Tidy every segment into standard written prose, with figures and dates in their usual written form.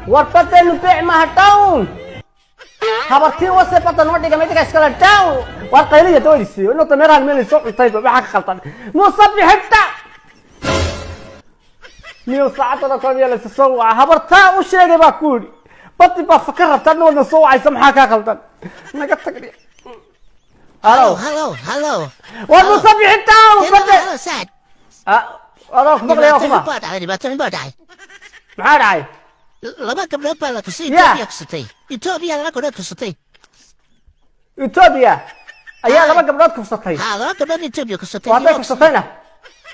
War badeenu beec maaha, down. Habartii wase badda noo dhiga midka iskale, down. War qayliya doonaysiiyo inuu dameerahan meel soo cuntayba. Maxaa ka khaldan? Musabixinta miyo saacadada kale miyaa laysa soo waca? Habartaa u sheegay baa ku yidhi badi baa fakar rabta, adna wadna soo wacaysa. Maxaa kaa khaldan? Naga tagni. Halo. Hello, hello. War musabixinta bade. Hello, Saad. Adoo ku maqlaya kuma. Dhibaato baa dhacay, dhibaato baa dhacay. Maxaa dhacay? Laba gabdhood baa la kusay. Yeah. Etoobiya kusatay, Etoobiya laba gabdhood kusatay. Etoobiya ayaa laba gabdhood kufsatay? Ha, laba gabdhood Etoobiya kusatay. Oo hadday kufsatayna?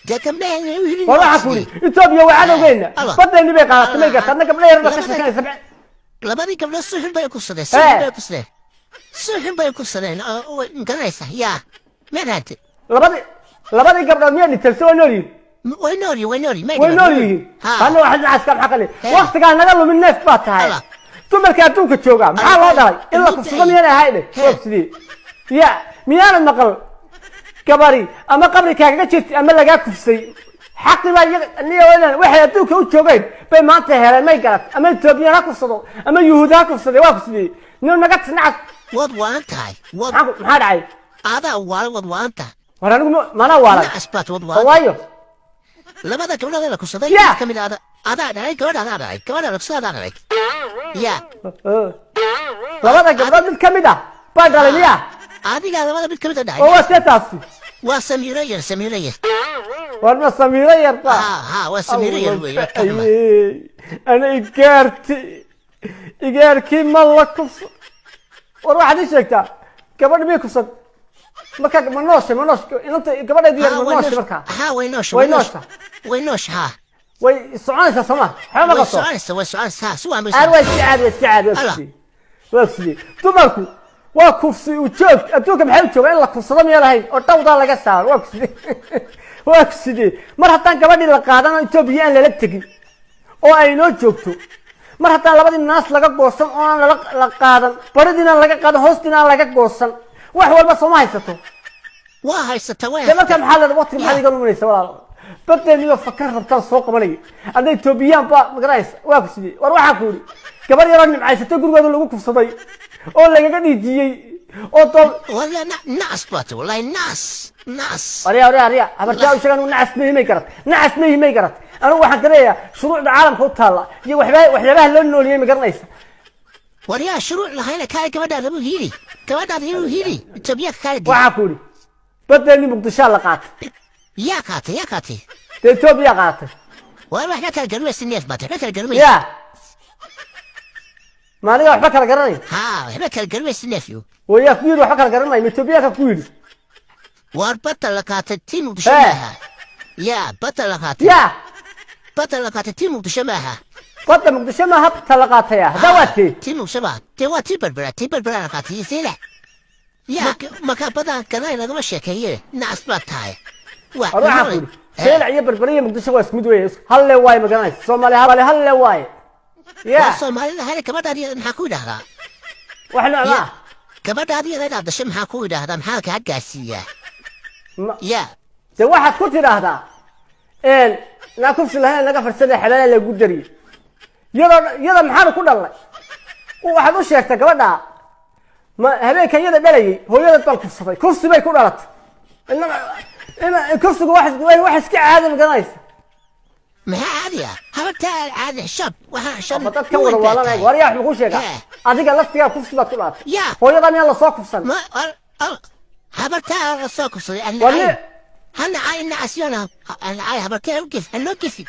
Dee gabdhahan wiilin. War waxaa ku yidhi Etoobiya waa cadowgeenna. Allah. Badeeni bay qaadatay, may garta? Adna gabdha yar baa ka Labada- sheekanaysa. Labadii gabdhood si xun bay kusadeen, si xun bay kusadeen, si xun bay kusadeen oo garanaysa yaa maraante. Labadii gabdhood miyaa dhinteen se waa nool yihiin? Way nool yihiin, way nool yihiin. Way nool yihiin. Ha. Ana waxaad nacaska maxaa qali? He. Waqtigaa naga lumin, neef baa tahay. Allah. Dumarka adduunka jooga maxaa loo dhalay? In la kufsado miyaanay ahayn? He. Waa sidee ya? Miyaanad maqal gabari ama qabri kaagaga jirtay ama lagaa kufsay? Xaqi baa iyaga niyo waxay adduunka u joogeen bay maanta heleen, may garat? Ama Etoobiyaan ha kufsado ama Yuhuud ha kufsade, waa kufsadee. Nin naga nacas. Waad waalan tahay, waad Maxaa dhacay? Adaa waalan, waad waalan tahay. War anigu manaa waalan? Nacas baad, waad Oo waalan. Waayo? Labada gabdhood ee la kusaday Yeah. mid ka mid ah adaa dhalay, gabadha adaa dhalay, gabadha la kusaday adaa dhalay ya. Labada gabdhood mid ka mid ah baa dhalay miya? Adigaa labada mid ka mid a dhalay. Oo waa see taasi? Waa Samiiro yar, Samiiro yar. War ma Samiiro yarba? Ha ha, waa Samiiro yar wey, waa ka xumaa. Ayey, ana igaarti igaarkii ma la kufso? War waxaad ii sheegtaa, gabadha miyay kufsan marka? Ma nooshay? Ma noosh inanta gabadheedu yar? Ha, Ma way nooshay noosh- markaa? Ha, way noosha. Way Way noosha. noosha. Way noosha, ha. Way soconaysaa sooma? Waxba ma Way qabto? Soconaysa, way soconaysa, ha, si waan bay. Aad waa iska caadi, waa iska caadi, waa Allah. kufsiye, waa kufsiye. Dumarku waa kufsi u joog. Adduunka maxay u joogaa? In la kufsado miyaa lahayn oo dhawdaa laga saaro? Waa kufsiye, waa kufsiye. Mar haddaan gabadhii la qaadan oo Etoobiya aan lala tegin oo ay noo joogto, mar haddaan labadii naas laga goosan oo aan lala la qaadan, baridiina laga qaadan, hoostiina aan laga goosan, wax walba sooma haysato? Waa haysata, way. De marka maxaa leeda? Waqtiga maxaad iga luminaysa, walaal? Badeeniyo fakar rabtaan soo qabanaya, adna Etoobiyaan baa magaranaysa. Waa ku sidee? War waxaa ku yidhi gabar yaroo nimcaysatay gurigooda lagu kufsaday oo lagaga dhiijiyey oo doo Wala nacas baat, wallahi nacas, nacas. Arya, arya, arya, habartaa u sheegan nacas ma himay garat? Nacas ma himay garat? Anigu waxaan garanayaa shuruucda caalamka u taalla iyo waxyaabaha loo nooliyey, ma garanaysa? War yaa shuruuc lahayna? Kaale, gabadhaada buu hiili, gabadhaada inuu hiili Etoobiyaanka, kaale dil. Waxaa ku yidhi badeeni Muqdishaa la qaatay. Yaa qaatay? Yaa qaatay? Dee Etoobiya qaadatay. War waxba kala garanmaysa, neef baat, waxba kala garanmaysa. Ya, ma aniga waxba kala garanay? Ha, waxba kala garanmaysa, neefyo. Wayaa ku yidhi waxba kala garanay? Ma Etoobiyaanka ku yidhi? War badda la qaatay tii Muqdisho maaha yaa badda la qaatay. Ya? Badda la qaatay tii Muqdisho maaha. Badda Muqdisho maaha ta la qaataya? Haddaa waa tee? Tii Muqdisho maaha, dee waa tii Berbera, tii Berbera la qaatay iyo Seylac yaa. Marka badda gaday lagama sheekeeye, nacas baad tahay. War waxaan ku yidhi Seylac iyo Berbera iyo Muqdisho waa isku mid weeye, hal le waaye, ma garanaysa? Soomaali hal hal le waaye ya. Waa Soomaalida hale. Gabadhaadi maxaa ku idhaahdaa? Wax nooc ma ah. Gabadhaadi inaad dhashay maxaa ku idhaahdaa? Maxaa kaa gaarsiiyaa? Ya? Dee waxaad ku tidhaahdaa naa kufsi lahayn naga farsada xalaala lagu dariyey iyadoo iyada maxaanu ku dhalnay. Waxaad u sheegtaa gabadha ma habeenkan iyada dhalayay hooyadad baan kufsaday, kufsi bay ku dhalatay. Kufsigu wax iska caadi, ma garanaysa? Maxaa caadi ah? Habartaa caadi, xishood, waxaa xishood. Ama dadkan wada waalanaya. War yaa wax kuu sheegaa? Adiga laftigaa kufsi baad ku dhalatay. Ya. Hooyadaa miyaan lasoo kufsan? Ma habartaa la soo kufsaday. War ni- Hana caay, nacasyona hana caay, habartaa u gef, hanoo gefi,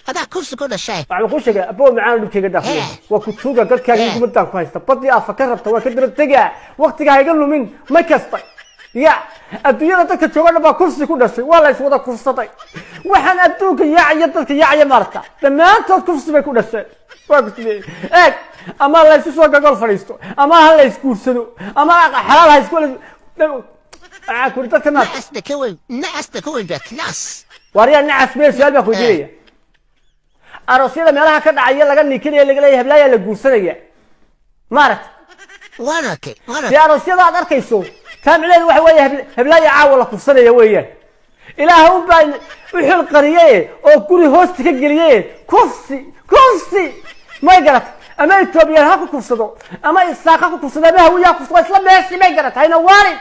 adaa kufsi ku dhashay. Waxaan kuu sheegay, aboo macaan, dhibkayga dhaafiyo. Waa ku tuuga garkaaga. Gumadaan ku haysta badii aad fakar rabta waa ka daba tegaa. Waqtiga ha iga lumin. Ma kasta ya adduunyada dadka jooga dhan baa kufsi ku dhashay, waa la iswada kufsaday. Waxaan adduunka yaacaya, dadka yaacaya maarata, dhammaantood kufsi bay ku dhasheen. Waa kufsiday. Eeg, ama la isu soo gagol fadhiisto ama ha la isguursado ama xalaal ha isku waxaa ku yidhi dadka maarata. Nacasna ka weyn, nacasna ka weyn baat, nacas. Waaryaa nacas meel su-aal baa ku weydiinaya. Aroosyada meelaha ka dhacaya laga nikinaya, laga leeyahay hablaayaa la guursanaya, maaragta? Waan arkay, waan Dee arkay. Aroosyada aad arkayso taa micnaheedu waxa weeye heblaaya caawa la kufsanaya weeyaan. Ilaah un baa u xil qariye oo guri hoosta ka geliye. Kufsi, kufsi. May garat? Ama Etoobiyaan ha ku kufsado, ama Isaaq ha ku kufsado, ama Hawiye ha kufsado, isla meeshii. May garat? Hayna waalin.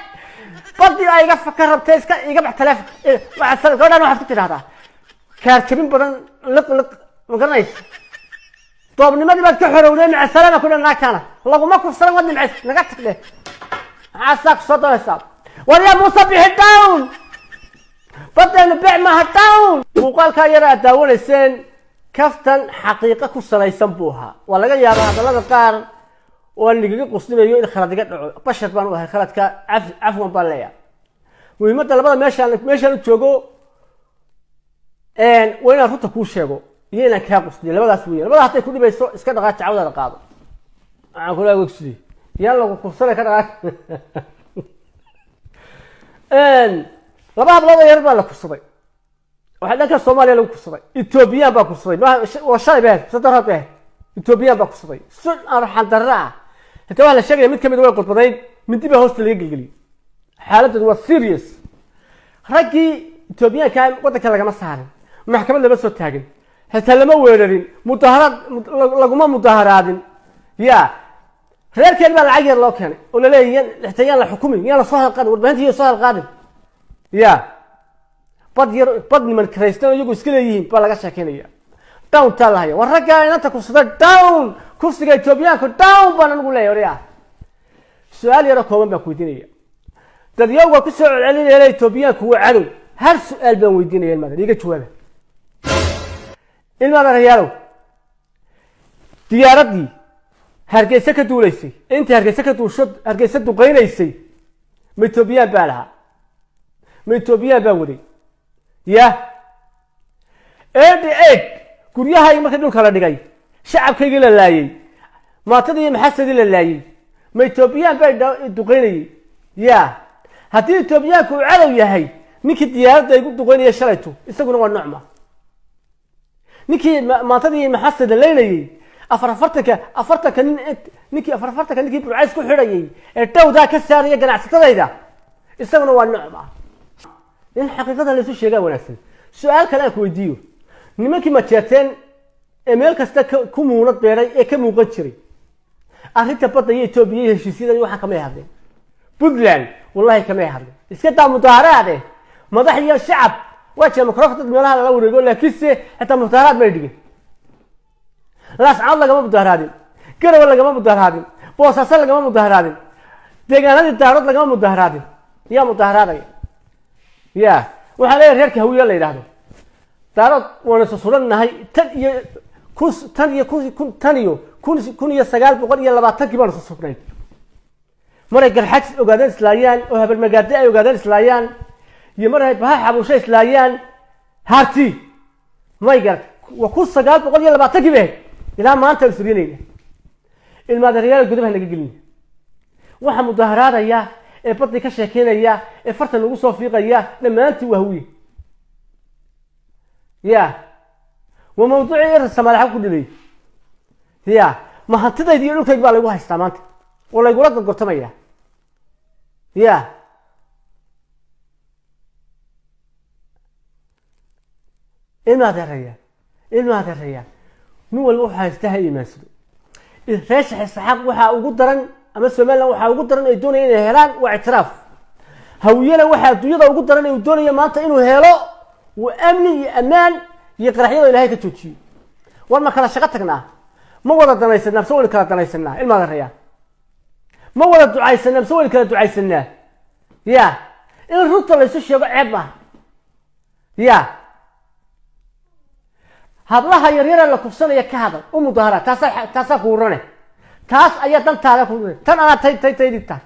Badii ay iga ka rabtay, iska iga bax taleefon. Waxaad gabadhaan waxaad ku tidhahdaa kaarjabin badan, liq liq, ma garanaysa? Doobnimadii baad ka xorowday. Maca salaama ku dhan. Naagtaana laguma kufsadan, waad nimcays, naga tag dheh. Maxaa saa kusoo doonaysaa? War yaa Muuse Bixi, down! Badeenu bec maaha, down! Muuqaalkaa yar aad daawanayseen kaftan xaqiiqo ku salaysan buu ahaa. Waa laga yaabaa hadallada qaar oo aan ligaga quslinayo in khalad iga dhaco. Bashar baan u ahay, khaladka cafwan baan leeyahay. Muhiimadda labada meeshaan u joogo waa inaan runta kuu sheego iyo inaan kaa qusliyo. Labadaas weya. Labada hadday ku dhibayso, iska dhaqaaji, cawdaada qaado. Waxaan kula wegsidi yaan lagu kufsanay, ka dhaqaaj. Laba hablood oo yar baa la kufsaday. Waxaa dhanka Soomaaliya lagu kufsaday, Etoobiyaan baa kufsaday. Waa shalay bay ahayd, sadaraad bay ahayd. Etoobiyaan baa kufsaday si arxan darro ah. Xitaa waxaa la sheegaya mid kamid a way qodbadayd, mindi baa hoosta laga gelgeliyey. Xaaladoodu waa serious. Raggii Etoobiyaanka waddanka lagama saarin, maxkamad lama soo taagin, xitaa lama weerarin, mudaharaad laguma mudaharaadin. Ya reerkeen baa lacag yar loo keenay oo laleeyahy xitaa yaan la xukumin, yaan la soo hadalqaadin, warbaahinta yaan soo hadalqaadin. Ya bad yar, bad niman karaystan oo iyagu iska leeyihiin baa laga sheekeynaya. Down taa la haya. War raggaa inanta kufsada down, kufsiga Etoobiyaanka down baan anigu leeyahay. Waryaa, su-aal yaroo kooban baan ku weydiinaya. Dadyowga ku soo celcelinaya Etoobiyaanku waa cadow, hal su-aal baan weydiinaya, ilmadan iga jawaaba. Ilmaadareyaalow, diyaaraddii Hargeysa ka duulaysay, intii Hargeysa ka duusho Hargeysa duqeynaysay, ma Etoobiyaan baa lahaa? Ma Etoobiyaan baa waday? Ya 88 guryahaygi markii dhulka la dhigay, shacabkaygii la laayey, maatadii iyo maxasadii la laayey, ma Etoobiyaan baa duqeynayey? Ya haddii Etoobiyaanku uu cadow yahay, ninkii diyaaradda igu duqeynaya shalayto isaguna waa nocma? Ninkii maantadii iyo maxasada laynayey, afar afartanka afartanka nin, ninkii afar afartanka, ninkii Burcays ku xidhayay ee dhowdaa ka saaraya ganacsatadayda, isaguna waa nocma? In xaqiiqada laysu sheegaa wanaagsan. Su-aal kale aan ku weydiiyo: nimankii Majeerteen ee meel kasta ku muunad beeray ee ka muuqan jiray arrinta badda iyo Etoobiya iyo heshiisyada iyo waxaan, kamay hadleen? Puntland wallahi kamay hadleen. Iska daa mudaaharaade, madax iyo shacab waa jira, microphone dad meelaha lala wareego, laakiinse xitaa mudaaharaad may dhigin. Laascaanood lagama mudaaharaadin, Garowe lagama mudaaharaadin, Boosaaso lagama mudaaharaadin, deegaanadii Daarood lagama mudaaharaadin. Yaa mudaaharaadaya? Ya waxaa leeyahay reerka Hawiye la yidhaahdo, Daarood waana susurannahay. Tan iyo kun, tan iyo kun kun, tan iyo 1920-kii baanu susurnayn. Maray Garxajis ogaadeen islaayaan oo Habarmagaade ay ogaadeen islaayaan, iyo maray Baha Xabuusho islaayaan harti, may garat? Waa 1920-kii bay ahayd. Ilaa maanta aan surinayna. Ilmaadeeryaal, gudaha naga gelina. Waxa mudaharaadaya ee badii ka sheekeynaya ee farta nagu soo fiiqaya dhammaantii waa Hawiye. Ya waa mawduucii ir Soomaali xag ku dhibay. Ya ma hantidayda iyo dhulkayga baa laygu haystaa maanta oo laygula gorgortamaya? Ya ilma adeeraya, ilma adeeraya, nin walba wuxuu haysta ha iimaansado. Reesha Isaxaaq waxaa ugu daran, ama Somaliland waxaa ugu daran ay doonaya inay helaan waa ictiraaf. Hawiyena waxaa adduunyada ugu daran uu doonaya maanta inuu helo waa amni iyo ammaan iyo qaraxyada Ilahay ka joojiyo. War ma kala shaqo tagnaa? Ma wada danaysanaa mise waynu kala danaysanaa? Ilma adeeraya, ma wada ducaysanaa mise waynu kala ducaysanaa? Ya in runta laysu sheego ceeb maaha. Ya hablaha yaryara la kufsanaya ka hadal, u mudahara. Taasaa kuurane, taas ayaa dantaada ku tan anaa tay tay taydii tahay.